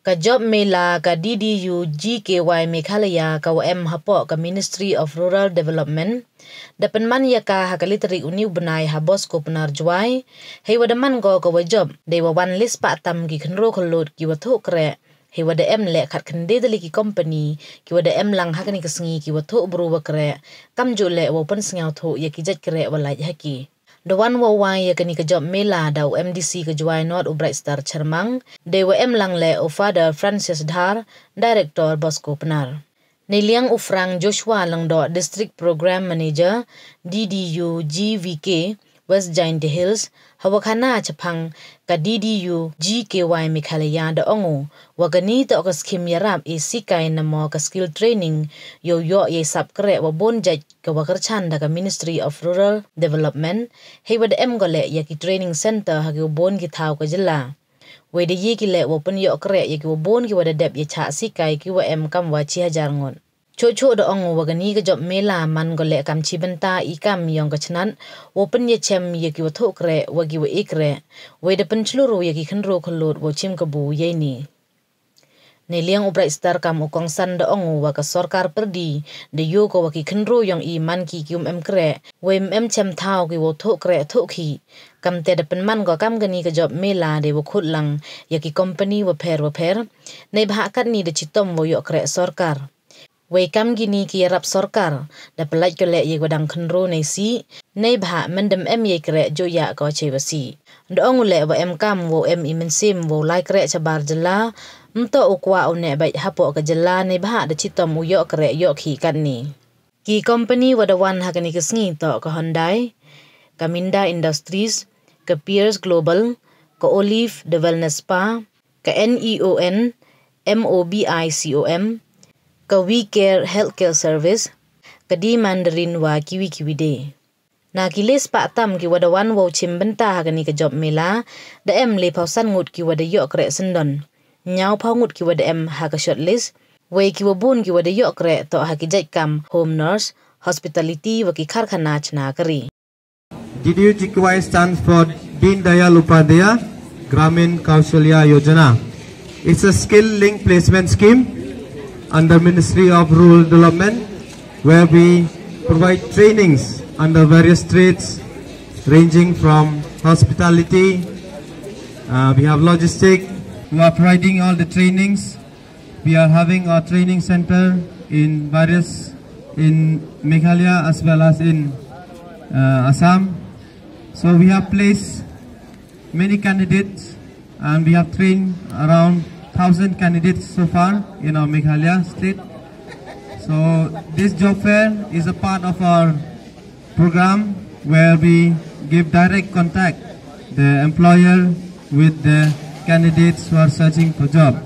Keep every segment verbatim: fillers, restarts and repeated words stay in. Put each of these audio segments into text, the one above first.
Ka Job Mela ka D D U G K Y Meghalaya ka wa em hapoh ka Ministry of Rural Development, da pynman ya ka ha ka le tarik u ni u bnai ha Bosco Pnar Jowai, hei wa da man ko ka wa job, dei wa wan le spah tam ki khynroo khyllood ki wa thoh kreh, hei wa da em le khat khyndai tylli ki company ki wa da em lang ha kani ka sngi ki wa thoh bru wa kreh, kamjooh le wow pynsngow thoh ya ki jait kreh wa lait ha ki. Da wan wow wai ya kani ka Job Mela da u M D C ka Jowai North u Bright Star Chyrmang, dei wa em lang le u Father Francis Dhar, Director Bosco Pnar. Neiliang u Frank Joshua Lyngdoh, District Program Manager, D D U G V K, West Jaintia Hills, ha wa khana chaphang ka D D U G K Y Meghalaya da ong u, wa kani toh ka scheme yarap i sikai namo ka skill training, yow yoh yei sap kreh wa boon jait ka wa kyrchan da ka Ministry of Rural Development, hei wa da em ko le ya ki training center ha ki wa boon ki thaw ka jylla. Wei da ye ki le wow pynyoh kreh ya ki wa boon ki wa da dep ya chah sikai ki wa em kam wa chi hajar ngut. Choh choh da ong u wa kani ka Job Mela man ko le kam chi bynta i kam yong ka chnat, wow pynyachem ya ki wa thoh kreh wa ki wa e kreh, wei da pynchlur u ya ki khynroo khyllood wow chim kabu yei ni. Neiliang u Bright Star kam u kongsan da ong u wa ka sorkar pyrdi da yoh ko wa ki khynroo yong i man ki ki um em kreh, wei um em chem thaw ki wow thoh kreh thoh khih. Kamte da pynman ko kam kani ka Job Mela dei wa khot lang ya ki company wa pher wa pher, neibhah katni da chitom wow yoh kreh sorkar. Wei kam kini ki yarap sorkar, da pyllait ko le ya ki wa dang khynroo nei sih, neibhah man dam em yei kreh jooh ya ko chei wa sih. Da ong u le wa em kam wow em i mynsiem wow lai kreh chabar jylla, ym toh u kwah u neh bait hapoh ka jylla neibhah da chitom u yoh kreh yoh khih katni. Ki company wa da wan ha kani ka sngi toh ka Hyundai, ka Minda Industries, ka Pierce Global, ka Olive The Wellness Spa, ka N E O N, M O B I C O M, ka We Care Healthcare Service, ka The Mandarin wa kiwi kiwi de. Na ki le spah tam ki wa da wan wow chim bynta ha kani ka Job Mela, da em le phaw san ngut ki wa da yoh kreh syndon. Ñiaw phaw ngut ki wa da em ha ka shortlist, wei ki wa boon ki wa da yoh kreh toh ha ki jait kam home nurse, hospitality wa ki karkhana chna kari. D D U G K Y stands for Deen Dayal Upadhyaya Gramin Kaushalya Yojana. It's a skill-linked placement scheme under Ministry of Rural Development where we provide trainings under various trades ranging from hospitality, uh, we have logistic. We are providing all the trainings. We are having a training center in various, in Meghalaya as well as in, uh, Assam. So we have placed many candidates and we have trained around thousand candidates so far in our Meghalaya state. So this job fair is a part of our program where we give direct contact the employer with the candidates who are searching for job.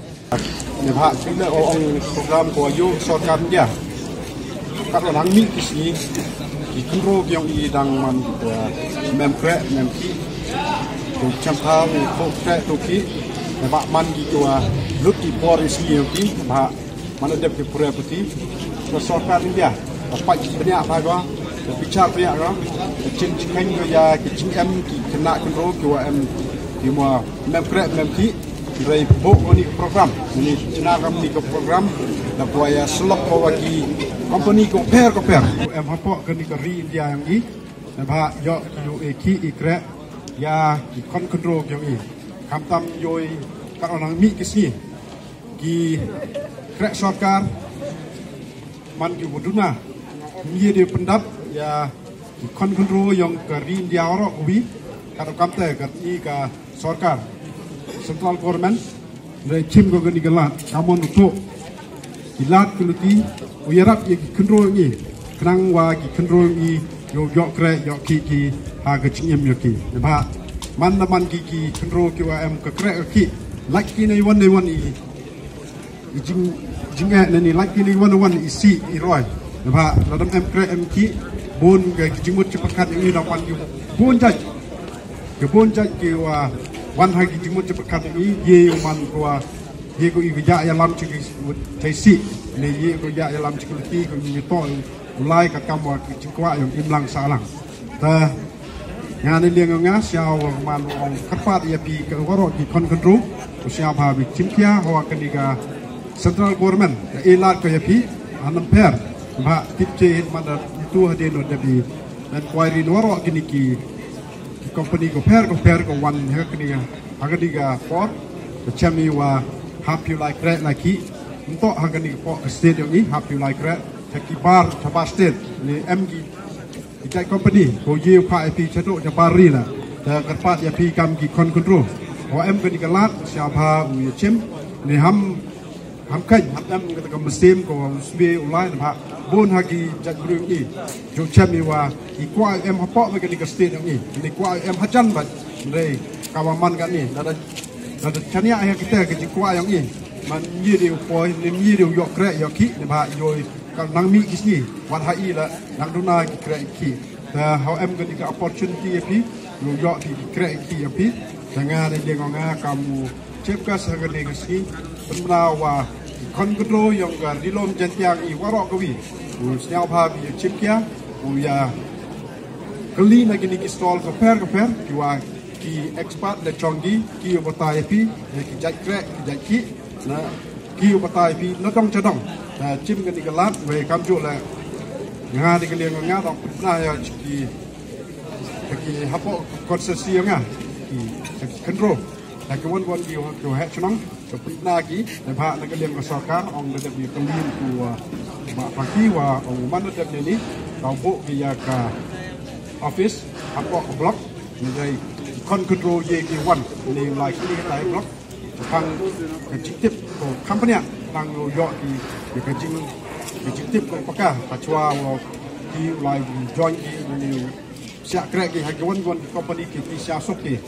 Neibhah ki le o ong program ko wa yoh sorkar India. Kat wa nang mih ki sngi, ki khynroo ki yong i dang man ki wa mem kreh, mem khih, tu cham thaw, tu kreh, tu khih. Neibhah man ki wa lut ki por i sngi yong ki, neibhah man dep ki pura puthi, ka sorkar India, ka pait bniah bha ko, ka bichar bniah ko, ka chim chikeng ko ya ki jingem ki khynnah khynroo ki wa em, ki wa mem kreh mem khih, rei booh ko ni ka program, ni chna kam ni ka program, da ko ya slok ko wa ki company ko pher ko pher. Em hapoh kani ka ri India yong i, neibhah yoh ki yoh e khih i kreh, ya ki khon khynroo yong i. Khamtam yoh i kat wa nang mih ki sngi. Ki kreh sorkar, man ki wa duna, ym ye de pyndap ya ki khon khynroo yong ka ri India waroh kawi, kat wa kamte kani ka sorkar, central government, da chim ko kani ka lad, kamon u thoh ki lad ki luti, u yarap ya ki khynroo yong i, khnang wa ki khynroo yong i, yoh, yoh kreh, yoh khih ki, ha ka jingim yong ki. Neibhah man da man ki ki khynroo ki wa em ka kreh ka khih, lait ki neiwon neiwon i, i jing, jingeh nani, lait ki neiwon neiwon i sih i roi. Neibhah lada em kreh em khih, boon ka ki jingmut jingpyrkhat yong i da man ki boon jait. Ka boon jait ki wa wan ha ki jingmut jingpyrkhat yong i, ye u man ko wa, ye ko i ka ya yalam chi ki, chai sih, ne ye ko ya yalam chi ki luti, ko i toh u lai katkam wa ki jingkwah yong imlang sahlang. Te nga neiliang yong nga, sñiaw wa man ong kyrpad ya phi ka waroh ki khon khynroo. U sñiawbha bi chimkhia hawa kani ka central government da e lad ko ya phi, hanam pher. Bha tip che hin man da itu hadien wa da bi inquiry waroh kini ki, ki company ko pher ko pher ko wan ha kani ka, ha kani ka por. Ka chem i wa hap phi u lai kreh lai khih. Ntoh ha kani ka por ka state yong i hap phi u lai kreh. Cha ki bar, cha bar state. Ni em ki Ki jait company, ko ye u phah ya phi chaduh cha bar ri la. Te kyrpad ya phi kam ki khon khynroo. Wa em kani ka lad, sñiawbha u ya chim. Ni ham, ham kheiñ, ham em kata ka mynsiem ko wa u sbie u lai, neibhah bun ha ki jait bru i. Jooh chem i wa, i kwah em hapoh wa kani ka state yong i. Ni kwah em hajan bait, hynrei ka wa man kani. Lada, lada chaniah ya kita ka jingkwah yong i. Man ye de u poi, ni ye de u yoh kreh, yoh khih, neibhah yoh i Ka nang mih ki sngi, wat ha i la, nang duna ki kreh ki. Te haw em kani ka opportunity ya phi, yow yoh phi ki kreh ki ya phi. Te nga da liang nga kam u chief guest ha kani ka sngi, pynbna wa ki khon kynroo yong ka Ri-loom Jaiñtia i waroh kawi. U sñiawbha phi ya chim kia, u ya kylli na kini ki stall ka pher ka pher, ki wa ki expert da chong ki, ki u batai phi, ya ki jait kreh, ki jait khih, na ki u batai phi, na dong cha dong. Te chim kani ka lad, wei kamjooh le, nga da ka liang nga dong pynbna ya ki, ki hapoh constituency nga, ki, ki khynroo. Te ki wan wan ki, ki heh chnong, ka pynbna ki, neibhah na ka liang ka sorkar, ong da dep ni ka liang ku, uh, ma paki wa, ong man da dep ni ni, ka u booh ki ya ka office, hapoh ka block, ni dei, khon kynroo ye ki wan, ni lai ki ni ka tai block, tang ka jingtip, ko company, tang u yoh ki, ki ka jing, ki jingtip ko paka, ka chwa wa, ki u lai join ki, ni, siah kreh ki, ha ki wan wan ki company ki, ki siah suk ki.